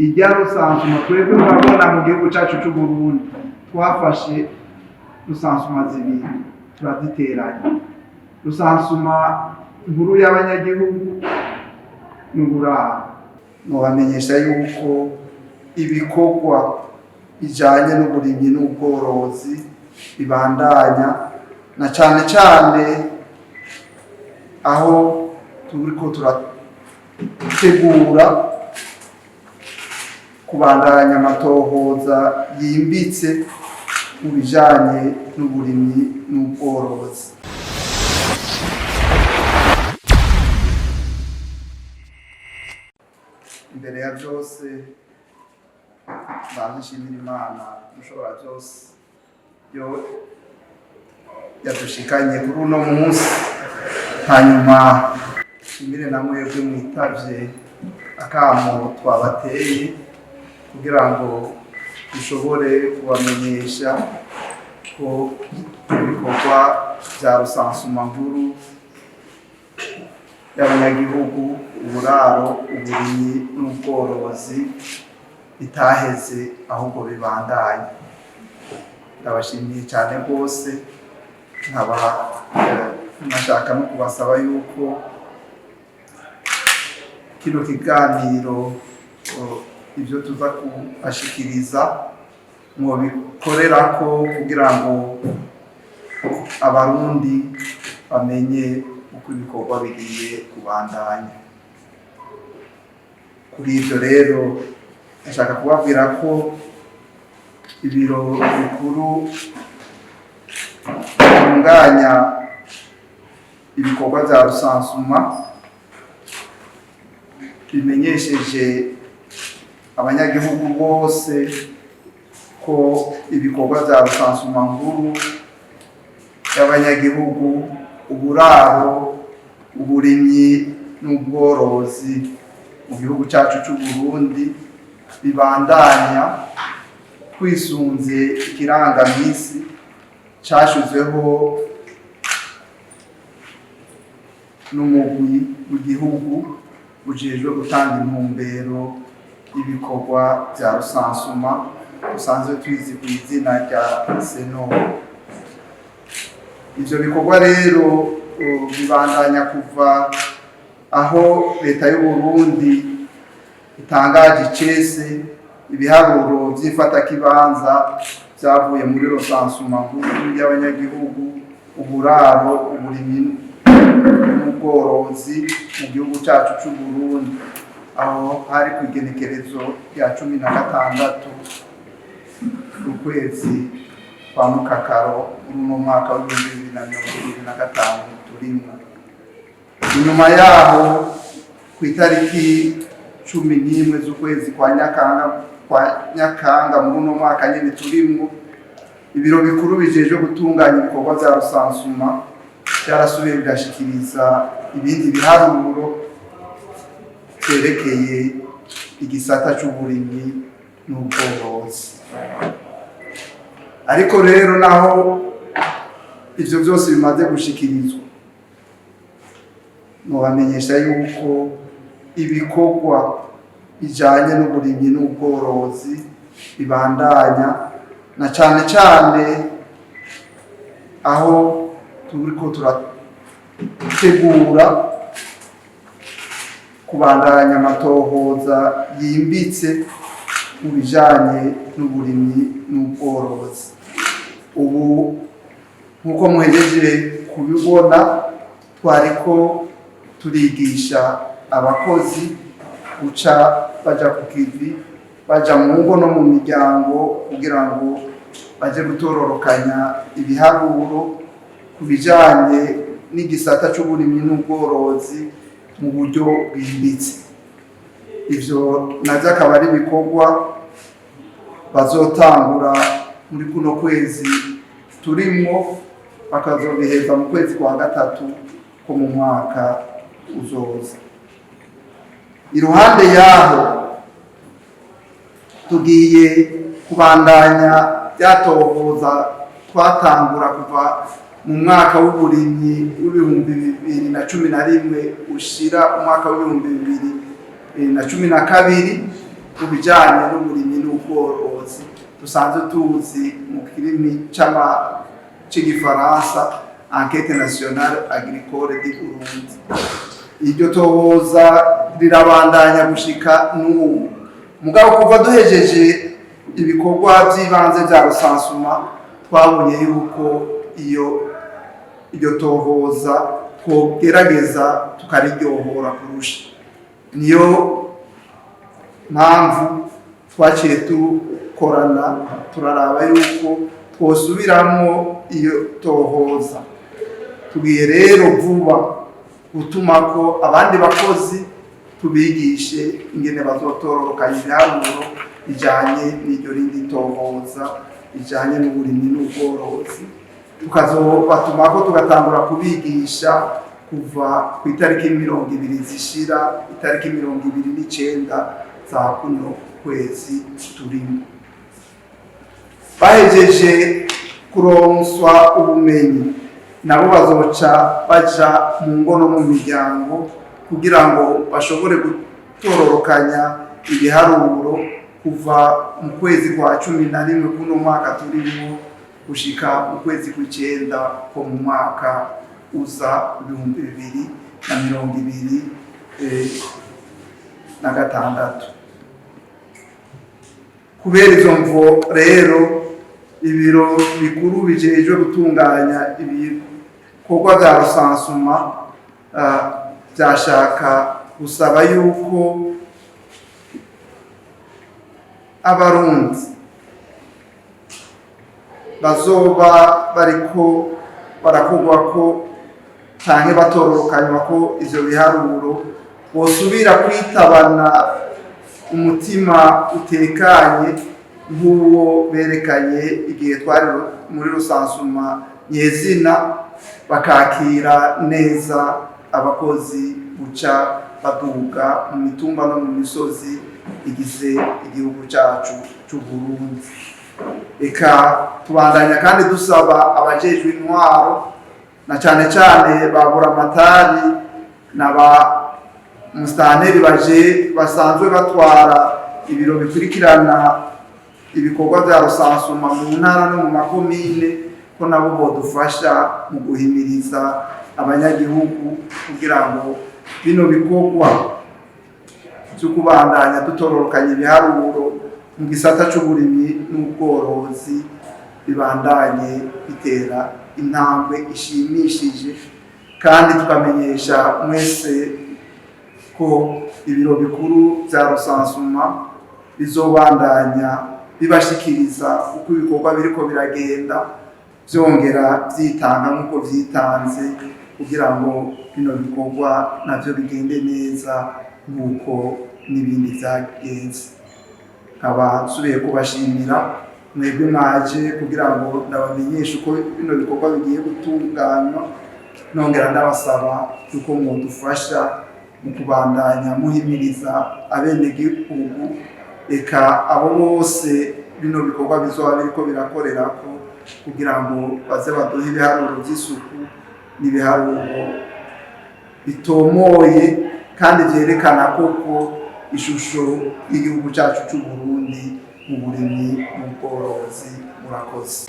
Irya recensement, twebwe murabona mu gihugu cyacu cy'u Burundi twafashe recensement zibiri turaziteranya: recensement nkuru y'abanyagihugu n'uburaro. Nobamenyesha yuko ibikorwa bijanye n'uburimyi n'ubworozi bibandanya, na cane cane aho turiko turategura kubandanya amatohoza yimbitse mu bijanye n'uburimyi n'ubworozi. Imbere ya byose, mbanze nshimira Imana Mushobora byose yo yadushikanye kuri uno munsi, hanyuma nshimire na mwebwe mwitavye akamo twabateye kugira ngo dushobore kubamenyesha ko ibikorwa bya recensement nkuru y'abanyagihugu, uburaro, uburimyi n'ubworozi bitaheze, ahubwo bibandanya. Ndabashimiye cyane rwose, nkaba nashaka no kubasaba yuko kino kiganiro, ibyo tuza kubashikiriza, mwobikorerako kugira ngo Abarundi bamenye uko ibikorwa bigiye kubandanya. Kuri ibyo rero, ndashaka kubabwira ko ibiro bikuru bitunganya ibikorwa bya recensement bimenyesheje abanyagihugu bose ko ibikorwa bya recensement nkuru y'abanyagihugu, uburaro, uburimyi n'ubworozi mu gihugu cyacu cy'u Burundi bibandanya twisunze ikirangamisi cyashyizweho n'umugwi w'igihugu ujejwe gutanga intumbero y'ibikorwa bya recensement, dusanzwe tuzi ku izina rya CNOR. Ivyo bikorwa rero bibandanya kuva aho Leta y'u Burundi itangaje icese ibiharuro vy'ifatakibanza vyavuye muri recensement nkuru y'abanyagihugu, uburaro, uburimyi n'ubworozi mu gihugu cyacu cy'u Burundi. Aho hari ku igenekerezo rya 16 ukwezi kwa Mukakaro muri uno mwaka wa 2025 turimo. Inyuma yaho, ku itariki 11 z'ukwezi kwa Nyakanga muri uno mwaka nyine turimwo, ibiro bikuru bijejwe gutunganya ibikorwa vya recensement byarasubiye bigashikiriza ibindi biharuro vyerekeye igisata c'uburimyi n'ubworozi. Ariko rero, naho ivyo vyose bimaze gushikirizwa, nobamenyesha yuko ibikorwa bijanye n'uburimyi n'ubworozi bibandanya, na cane cane aho turiko turategura kubandanya amatohoza yimbitse mu bijanye n'uburimyi n'ubworozi. Ubu, nk'uko muhejeje kubibona, twariko turigisha abakozi guca baja ku kivi, baja mu ngo no mu miryango kugira ngo baje gutororokanya ibiharuro ku bijanye n'igisata c'uburimyi n'ubworozi mu buryo bwimbitse. Ivyo navyo akaba ari ibikorwa bazotangura muri kuno kwezi turimwo, bakazobiheza mu kwezi kwa gatatu ko mu mwaka uzoza. Iruhande yaho, tugiye kubandanya byatohoza twatangura kuva mu mwaka w'uburimyi wa 2011 ushira umwaka wa 2012. ku bijanye n'uburimyi n'ubworozi, dusanzwe tuzi mu kirimi c'igifaransa "Enquête nationale agricole du Burundi". Iryo tohoza rirabandanya gushika n'ubu. Mugabo kuva duhejeje ibikorwa by'ibanze bya recensement, twabonye yuko iryo tohoza twogerageza tukariryohora kurusha. Niyo mpamvu twaciye dukorana, turaraba yuko twosubiramwo iyo tohoza. Tugiye rero vuba gutuma ko abandi bakozi, tubigishe ingene bazotororokanya ibiharuro bijanye n'iryo rindi tohoza bijanye n'uburimyi n'ubworozi, tukazobatumako, tugatangura kubigisha kuva ku itariki 20 zishira itariki 29 za kuno kwezi turimo. Bahejeje kuronswa ubumenyi, nabo bazoca baja mu ngo no mu miryango kugira ngo bashobore gutororokanya ibiharuro kuva mu kwezi kwa 11 kuno mwaka turimo gushika mu kwezi kw'icenda ko mu mwaka uza 2026. Kubera izo mvo rero, ibiro bikuru bijejwe gutunganya ibikorwa vya recensement vyashaka gusaba yuko Abarundi bazoba bariko barakorwa ko canke batororokanywa ko ivyo biharuro, bosubira kwitabana umutima utekanye nk'uwo berekanye igihe twari muri recensement nyezina, bakakira neza abakozi buca baduga mu mitumba no mu misozi igize igihugu cacu c'u Burundi. Eka tubandanya kandi dusaba abajejwe intwaro, na cane cane ba buramatari na ba musitanteri baje basanzwe batwara ibiro bikurikirana ibikorwa vya recensement mu ntara no mu makomine, ko nabo bodufasha mu guhimiriza abanyagihugu kugira ngo bino bikorwa vyo kubandanya dutororokanya ibiharuro mu gisata c'uburimyi n'ubworozi bibandanye bitera intambwe ishimishije. Kandi tukamenyesha mwese ko ibiro bikuru vya recensement bizobandanya bibashikiriza uko ibikorwa biriko biragenda, vyongera vyitanga nk'uko vyitanze kugira ngo bino bikorwa navyo bigende neza nk'uko n'ibindi vyagenze. Nkaba nsubiye kubashimira mwebwe mwaje kugira ngo ndabamenyeshe uko bino bikorwa bigiye gutunganywa, nongera ndabasaba yuko mwodufasha mu kubandanya muhimiriza abenegihugu, eka abo bose bino bikorwa bizoba biriko birakorerako, kugira ngo baze baduhe ibiharuro vy'isuku n'ibiharuro bitomoye kandi vyerekana koko ishusho y'igihugu cacu c'u Burundi mu burimyi n'ubworozi. Murakoze.